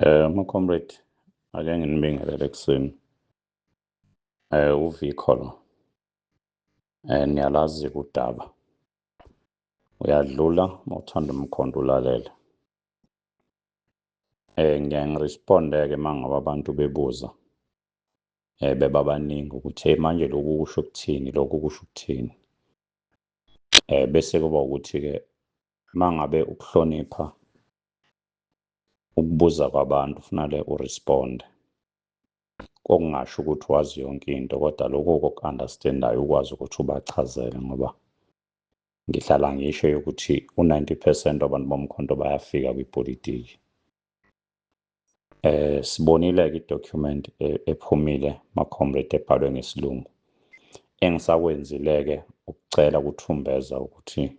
Ma-comrade, ake nginibingelele ekuseni. UVikho lo. Niyalazi udaba. Uyadlula mawuthanda umkhondo ulalele. Ngiyaye ngiresponde-ke uma ngabe abantu bebuza beba baningi ukuthi, hey, manje lokhu kusho ukuthini, lokhu kusho ukuthini. Bese kuba ukuthi-ke uma ngabe ukuhlonipha ukubuza kwabantu kufanele uresponde. Okungasho ukuthi wazi yonke into, kodwa lokhu oku-understand-ayo ukwazi ukuthi ubachazele, ngoba ngihlala ngisho ukuthi u-90% wabantu bomkhonto bayafika kwipolitiki. Sibonile-ke i-document ephumile, ma-comrade, ebhalwe ngesilungu. Engisakwenzile-ke ukucela kuThumbeza ukuthi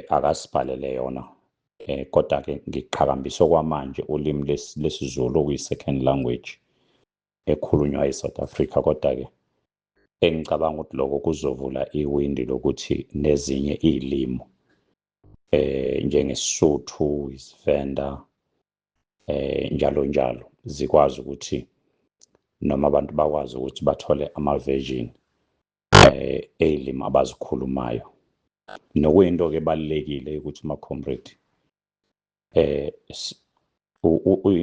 akasibhalele yona, kodwa ke ngiqhakambisa okwamanje ulimi lesiZulu, okuyi-second language ekhulunywa e-South Africa, kodwa ke engicabanga ukuthi lokho kuzovula iwindi lokuthi nezinye iy'limu njengeSotho, isiVenda, njalo njalo, zikwazi ukuthi noma abantu bakwazi ukuthi bathole ama-version ey'limi abazikhulumayo. Nokuyinto-ke ebalulekile ukuthi, ma-comrade,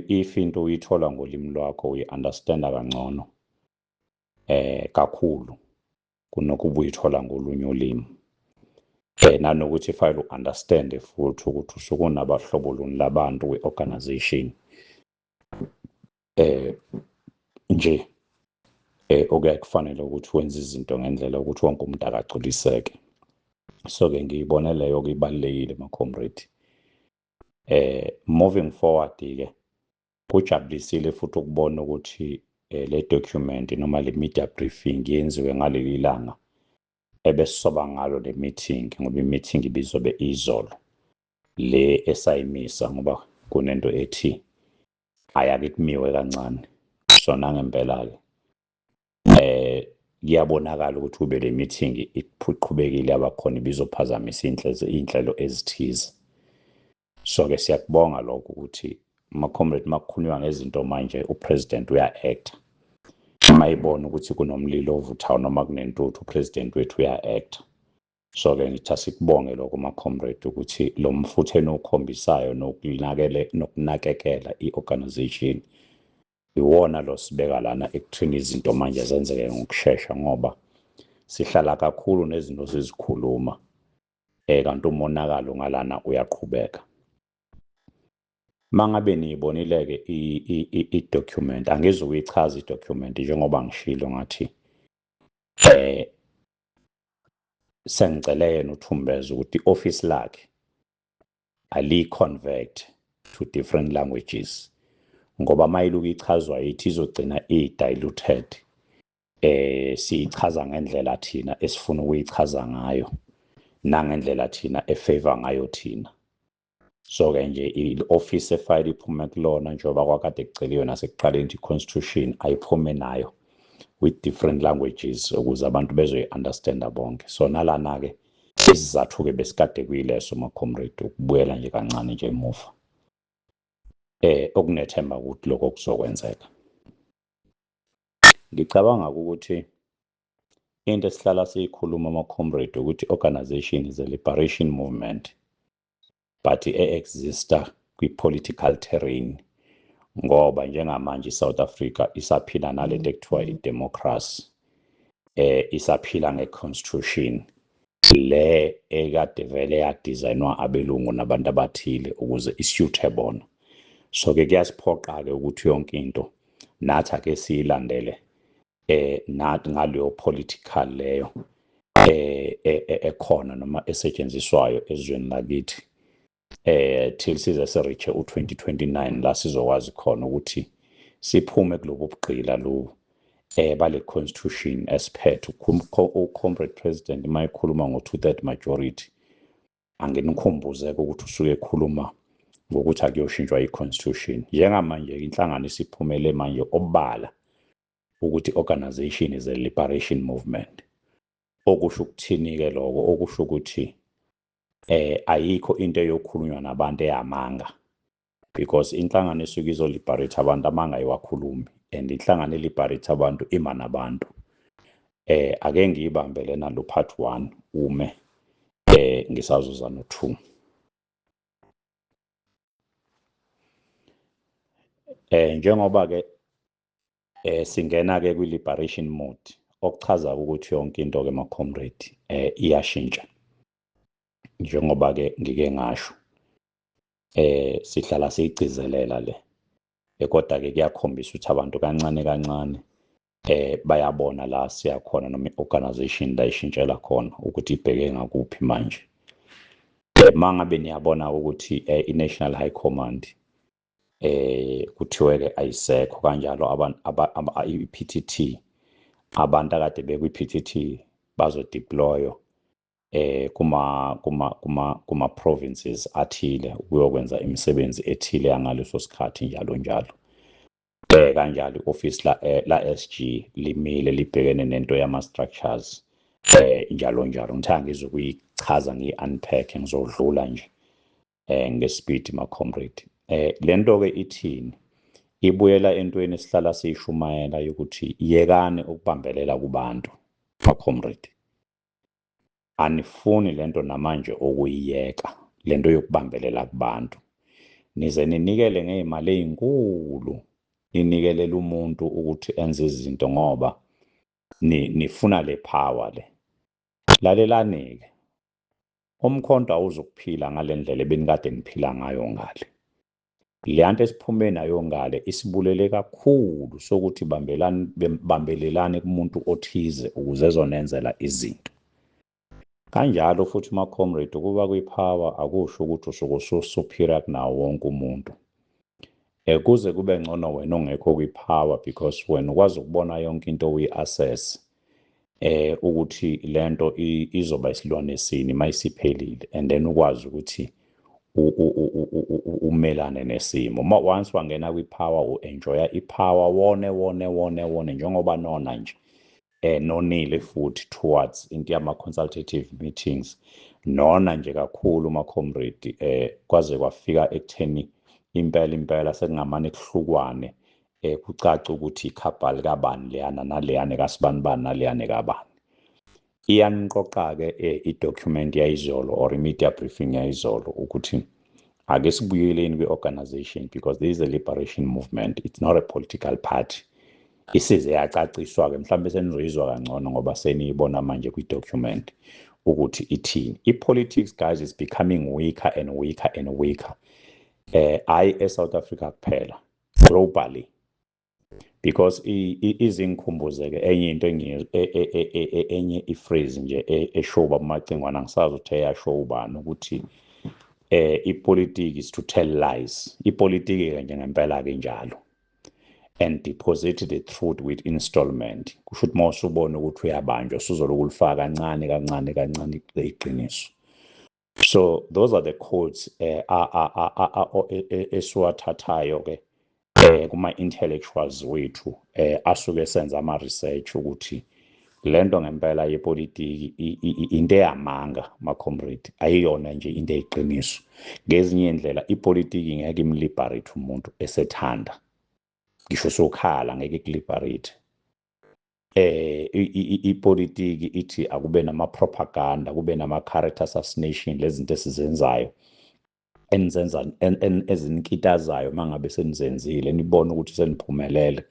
if into uyithola ngolimi lwakho, uyi-understanda kangcono kakhulu kunokuba uyithola ngolunye ulimi, nanokuthi file u-understand futhi ukuthi usuke unabahlobo luni labantu kwi-organization nje okuyaye kufanele ukuthi wenze izinto ngendlela ukuthi wonke umuntu akagculiseke. So-ke ngiyibone leyo-ke ibalulekile, ma-comrade. Moving forward-ke, kujabulisile futhi ukubona ukuthi le document noma le media briefing yenziwe ngaleli langa ebesisoba ngalo le meeting, ngoba i-meeting ibizobe izolo le esayimisa, ngoba kunento ethi ayake kumiwe kancane. So nangempela-ke kuyabonakala ukuthi kube le meeting iqhubekile abakhona, ibizophazamisa iy'nhlelo ezithize. So-ke siyakubonga lokho ukuthi, ma-comrade, makukhulunywa ngezinto manje, upresident uya-acta uma ibona ukuthi kunomlilo ovuthayo noma kunentuthu. Upresident wethu uya-acta. So-ke ngithi asikubonge lokho, ma-comrade, ukuthi lo mfutho eniwukhombisayo nokunakekela i-organization iwona lo sibeka lana ekuthini izinto manje zenzeke ngokushesha, ngoba sihlala kakhulu nezinto sizikhuluma, kanti umonakalo ngalana uyaqhubeka. Mangabe niyibonile-ke i-document, angizukuyichaza i-document njengoba ngishilo ngathi sengicele yena uThumbeza ukuthi i-office lakhe ali-convert to different languages, ngoba mayiluku ichazwa yithi izogcina i-diluted, siyichaza ngendlela thina esifuna ukuyichaza ngayo nangendlela thina efavor ngayo thina. So-ke nje i-office efayile iphume kulona njengoba kwakade kuceliwe nasekuqaleni ukuthi i-constitution ayiphume nayo with different languages ukuze abantu bezoyi-understanda bonke. So nalana-ke isizathu-ke besikade kuyileso, ma-comrade, ukubuyela nje kancane nje emuva, okunethemba ukuthi lokho kuzokwenzeka. Ngicabanga ukuthi into esihlala siyikhuluma, ama-comrade, ukuthi organization is a liberation movement but e-exista kwi-political terrain, ngoba njengamanje i-South Africa isaphila nalento ekuthiwa i-democracy, isaphila nge-constitution le ekade vele yadesignwa abelungu nabantu abathile ukuze isuthe bona. So-ke kuyasiphoqa-ke ukuthi yonke into nathi ake siyilandele nathi ngaleyo political leyo ekhona noma esetshenziswayo ezweni lakithi, till size sireach u2029, la sizokwazi khona ukuthi siphume kulobu bugqila lobu bale constitution esiphethe. U-comrade president uma ekhuluma ngo-2/3 majority, anginikhumbuze ukuthi usuke ekhuluma ngokuthi akuyoshintshwa i-constitution. Njengamanje inhlangano isiphumele manje obala ukuthi organization is a liberation movement. Okusho ukuthini-ke lokho? Okusho ukuthi ayikho into eyokhulunywa nabantu eyamanga. Because inhlangano esuke izoliberate abantu amangayiwakhulumi, and inhlangano eliberate abantu ima nabantu. Ake ngiyibambe lena lo part 1 ume ngisazoza no 2. Njengoba ke singena ke kwi liberation mode, okuchaza ukuthi yonke into ke ma comrade iyashintsha. Njengoba ke ngike ngasho sihlala siyigcizelela le, kodwa ke kuyakhombisa ukuthi abantu kancane kancane bayabona la siyakhona, noma i-organization la ishintshela khona ukuthi ibheke ngakuphi manje. Mangabe niyabona ukuthi i-National High Command kuthiwe ke ayisekho kanjalo, abantu i-PTT, abantu akade bekwi-PTT bazodeploywa kuma provinces athile ukuyokwenza imisebenzi ethile yangaleso sikhathi, njalo njalo. Kanjalo i-office la SG limile libhekene nento yama structures, njalo njalo. Ngithanda ngizokuyichaza ngiyi-unpack, ngizodlula nje ngespeed ma comrade. Lento ke ithini? Ibuyela entweni esihlala siyishumayela yokuthi yekani ukubambelela kubantu ma comrade. Anifuni lento namanje okuyiyeka, lento yokubambelela kubantu. Nize ninikele ngezimali ezinkulu, ninikelela umuntu ukuthi enze izinto ngoba nifuna le power le. Lalelani ke, umkhonto awuzukuphila ngalendlela ebenikade niphila ngayo ngale. Le nto esiphume nayo ngale isibulele kakhulu sokuthi bambelelani kumuntu othize ukuze ezonenzela izinto. Kanjalo futhi ma comrade, ukuba kwi-power akusho ukuthi usuke usu-superior kunawo wonke umuntu. Kuze kube ngcono wena ongekho kwi-power, because wena ukwazi ukubona yonke into, uyi-assess ukuthi lento izoba isilwane sini mayisiphelile, and then ukwazi ukuthi umelane nesimo. Ma once wangena kwi-power, u-enjoya i-power wone wone wone wone, njengoba nona nje nonile futhi towards into yama consultative meetings, nona nje kakhulu ma comrade, kwaze kwafika ekutheni impela impela sekungamane kuhlukwane, kucace ukuthi ikhabhali kabani leyana naleyana kasibanibani naleyana kabani. Iyaniqoqa ke i-document yayizolo or i-media briefing yayizolo ukuthi ake sibuyeleni kwi-organization, because there is a liberation movement, it's not a political party. Isize yacaciswa ke, mhlawumbe senizoyizwa kangcono ngoba seniyibona manje kwi-document ukuthi ithini. I-politics guys is becoming weaker and weaker and weaker, hayi e-South Africa kuphela, globally, because izingikhumbuze ke enye into, enye i-phrase nje eshow bamacingwana, angisazi ukuthi eyasho ubani, ukuthi ipolitiki is to tell lies. Ipolitiki ke nje ngempela ke njalo, and deposit the truth with installment. Kusho ukuthi mawusubona ukuthi uyabanjwa, usuzoloku ulifaka kancane kancane kancane iqiniso. So those are the quotes esiwathathayo ke kuma intellectuals wethu asuke senza ama research ukuthi lento ngempela yepolitiki into eyamanga ma comrade, ayiyona nje into eyiqiniso. Ngezinye indlela ipolitiki ngeke imliberate umuntu esethanda, ngisho sokhala ngeke ikuliberate. Ipolitiki ithi akube nama propaganda, kube nama character assassination, lezi zinto esizenzayo enizenza ezinikitazayo mangabe senizenzile nibona ukuthi seniphumelele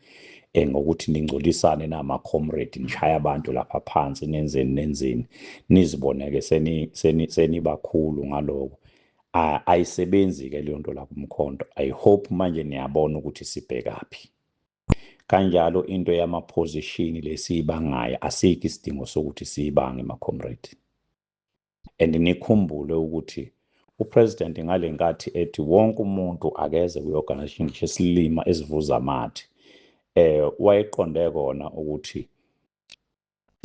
ngokuthi ningcolisane nama comrade, nishaya abantu lapha phansi, nenzeni nenzeni, niziboneke senibakhulu ngaloko. Ayisebenzi ke leyo nto la kumkhonto. I hope manje niyabona ukuthi sibhekaphi. Kanjalo into yama position lesiyibangayo, asikho isidingo sokuthi siyibange ma comrade. And nikhumbule ukuthi upresident ngalenkathi ethi wonke umuntu akeze kwi-organization, ngisho esilima esivuza amathe, wayeqonde kona ukuthi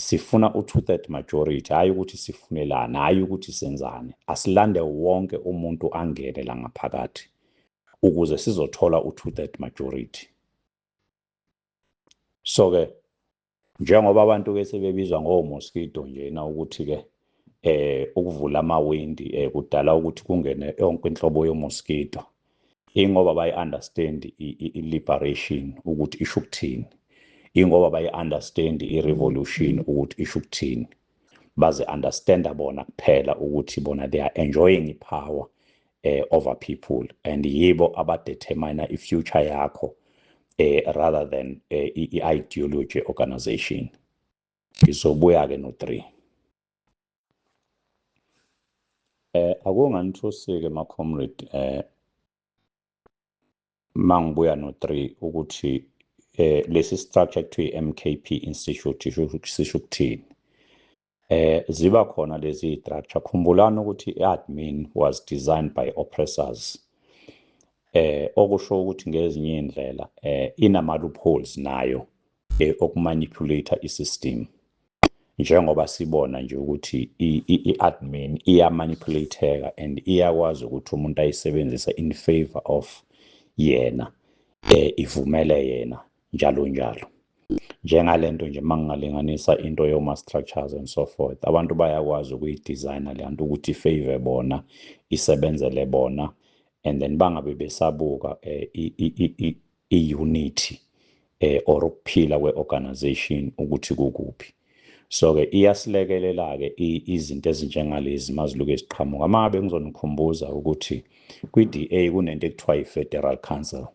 sifuna u-2/3 majority, hayi ukuthi sifunelana, hayi ukuthi senzane, asilande wonke umuntu angene la ngaphakathi ukuze sizothola u-2/3 majority. So ke njengoba abantu ke sebebizwa ngo-mosquito njena, ukuthi ke ukuvula amawindi kudala ukuthi kungene yonke inhlobo yomosquito. Ingoba bayi-understand i-liberation ukuthi isho ukuthini, ingoba bayi-understand i-revolution ukuthi isho ukuthini. Baze understanda bona kuphela ukuthi bona they are enjoying i-power over people, and yibo abadetermine i-future yakho rather than i-ideology organization. Ngizobuya-ke no-3. Akunganithusi-ke ma-comrade mangibuya no-3 ukuthi lesi structure kuthiwa i-MKP Institute sisho ukuthini. Ziba khona lezi structure. Khumbulani ukuthi i-admin was designed by oppressors, okusho ukuthi ngezinye indlela inama loopholes nayo okumanipulate i-system, njengoba sibona nje ukuthi i-admin iyamanipulatheka and iyakwazi ukuthi umuntu ayisebenzise in favor of yena, ivumele yena njalo njalo. Njengalento nje, mangingalinganisa into yoma structures and so forth, abantu bayakwazi ukuyidesigna le nto ukuthi ifavor bona, isebenzele bona, and then bangabe besabuka i-unity or ukuphila kwe-organization ukuthi kukuphi. So ke iyasilekelela ke izinto ezinjengalezi maziluke ziqhamuka. Mangabe ngizonikhumbuza ukuthi kwi-DA kunento ekuthiwa i-Federal Council.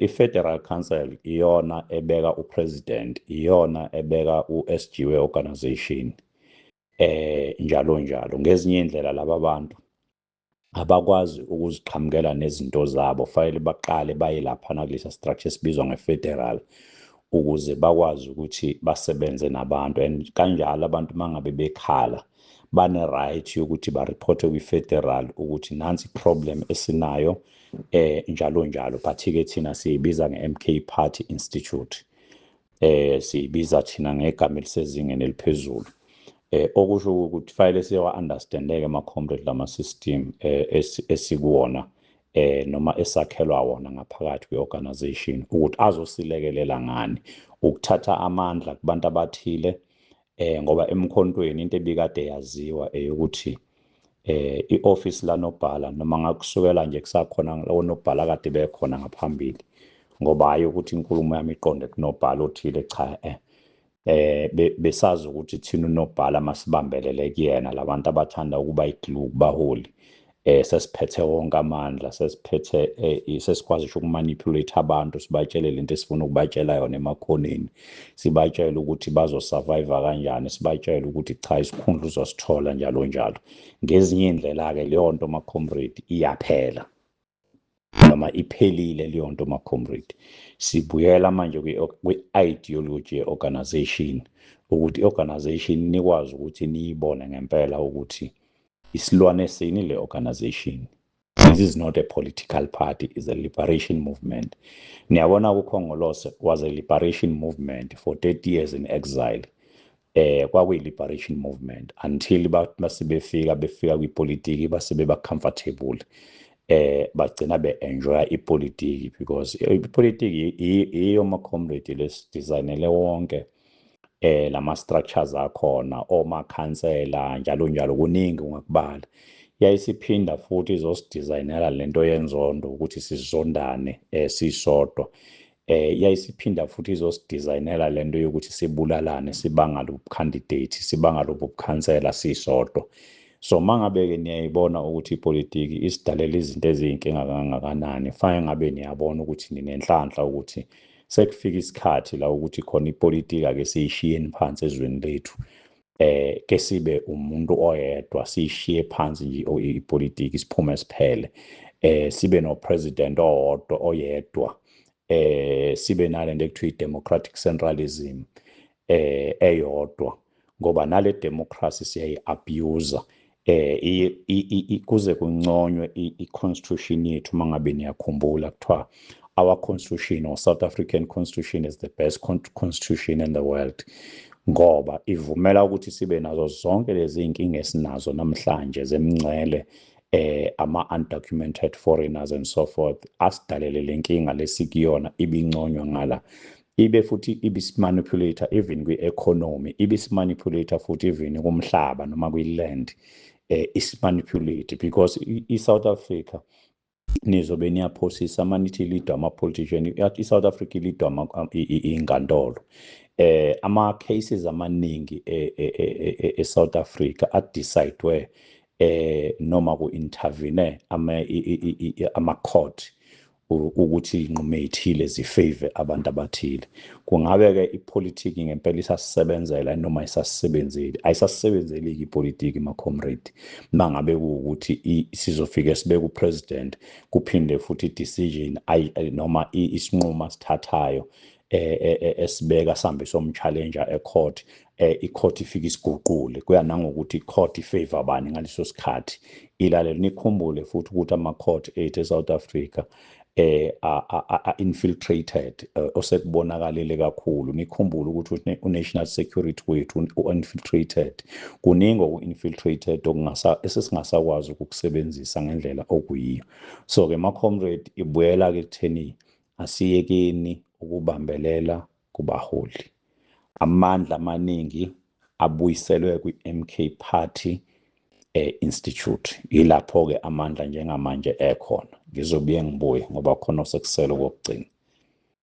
I-Federal Council iyona ebeka upresident, iyona ebeka u-SG we-organization, njalo njalo. Ngezinye indlela laba bantu abakwazi ukuziqhamukela nezinto zabo, fanele baqale baye laphana kulesa structure esibizwa nge-federal ukuze bakwazi ukuthi basebenze nabantu. And kanjalo abantu mangabe bekhala bane-right yokuthi bareporte kwi-federal ukuthi nansi problem esinayo, njalo njalo. But-ke thina siyibiza nge-MK Party Institute, siyibiza thina ngegama elisezingeni eliphezulu, okusho ukuthi fanele siwa understandeke ama comrade lama system esikuwona noma esakhelwa wona ngaphakathi kwe-organization, ukuthi azosilekelela ngani ukuthatha amandla kubantu abathile, ngoba emkhontweni into ebikade yaziwa eyokuthi i-office lanobhala, noma ngakusukela nje kusakhona onobhala kade bekhona ngaphambili, ngoba hayi ukuthi inkulumo yami iqonde kunobhala othile, cha, besazi ukuthi thina unobhala masibambelele kuyena, labantu abathanda ukuba iglue kubaholi, sesiphethe wonke amandla, sesiphethe, sesikwazi ngisho ukumanipulate abantu, sibatshele lento esifuna ukubatshela yona emakhoneni, sibatshele ukuthi bazosurvive kanjani, sibatshele ukuthi cha, isikhundla uzosithola njalo njalo. Ngezinye indlela-ke leyo nto ma-comrade iyaphela, noma iphelile leyo nto ma-comrade. Sibuyela manje kwi-ideology ye-organization, ukuthi i-organization nikwazi ukuthi niyibone ngempela ukuthi isilwane sini le organization. This is not a political party, it's a liberation movement. Niyabona kuKhongolose was a liberation movement for 30 years in exile. Kwakuyi liberation movement until base befika kwipolitiki, base beba comfortable, bagcina be-enjoya ipolitiki, because ipolitiki iyo ma-comrade lesidesignele wonke lama structures akhona, omakhansela njalo njalo, kuningi ungakubala. Yayisiphinda futhi izosidesignela lento yenzondo ukuthi sizondane sisodwa. Yayisiphinda futhi izosidesignela lento yokuthi sibulalane, sibanga lo candidate, sibanga lo bukhansela sisodwa. So mangabe ke niyayibona ukuthi ipolitiki isidalela izinto eziyinkinga kangakanani, fanele ngabe niyabona ukuthi ninenhlanhla ukuthi sekufika isikhathi la ukuthi khona ipolitiki ake siyishiyeni phansi ezweni lethu, ke sibe umuntu oyedwa, siyishiye phansi nje ipolitiki, siphume siphele, sibe no president owodwa oyedwa, sibe nalento ekuthiwa i-democratic centralism eyodwa, ngoba nale democracy siyayi-abuse. Kuze kunconywe i-constitution yethu, mangabe niyakhumbula kuthiwa our constitution or South African constitution is the best constitution in the world, ngoba ivumela ukuthi sibe nazo zonke lezi inkinga esinazo namhlanje zemncele, ama undocumented foreigners and so forth, asidalele lenkinga lesikuyona. Ibinconywa ngala, ibe futhi ibisimanipulate even kwi-economy, ibisimanipulate futhi even kumhlaba noma kwi-land, isimanipulate because i-South Africa Nizobe niyaphosisa uma nithi i-leadwa ama-politician. I-South Africa i-leadwa inkantolo. Ama-cases amaningi e-South Africa a-decidwe noma ku-intervene ama-court ukuthi iy'nqumo ey'thile zi-favour abantu abathile. Kungabe-ke ipolitiki ngempela isasisebenzela noma isasisebenzeli? Ayisasisebenzeli-ke ipolitiki, ma-comrade, uma ngabe kuwukuthi sizofike sibeke u-president, kuphinde futhi i-decision noma isinqumo asithathayo esibeka sihambe som-challenge e-court, i-court ifike isiguqule. Kuya nangokuthi i-court i-favor bani ngaleso sikhathi. Ilalele, nikhumbule futhi ukuthi ama-court ethu e-South Africa infiltrated, osekubonakalile kakhulu. Nikhumbule ukuthi u-national security wethu u-infiltrated. Kuningi oku-infiltrated okungasa esesingasakwazi ukukusebenzisa ngendlela okuyiyo. So-ke, ma-comrade, ibuyela-ke ekutheni asiyekeni ukubambelela kubaholi. Amandla amaningi abuyiselwe kwi-MK Party Institute. Yilapho-ke amandla njengamanje ekhona. Ngizobuye ngibuye ngoba khona osekusele kokugcina.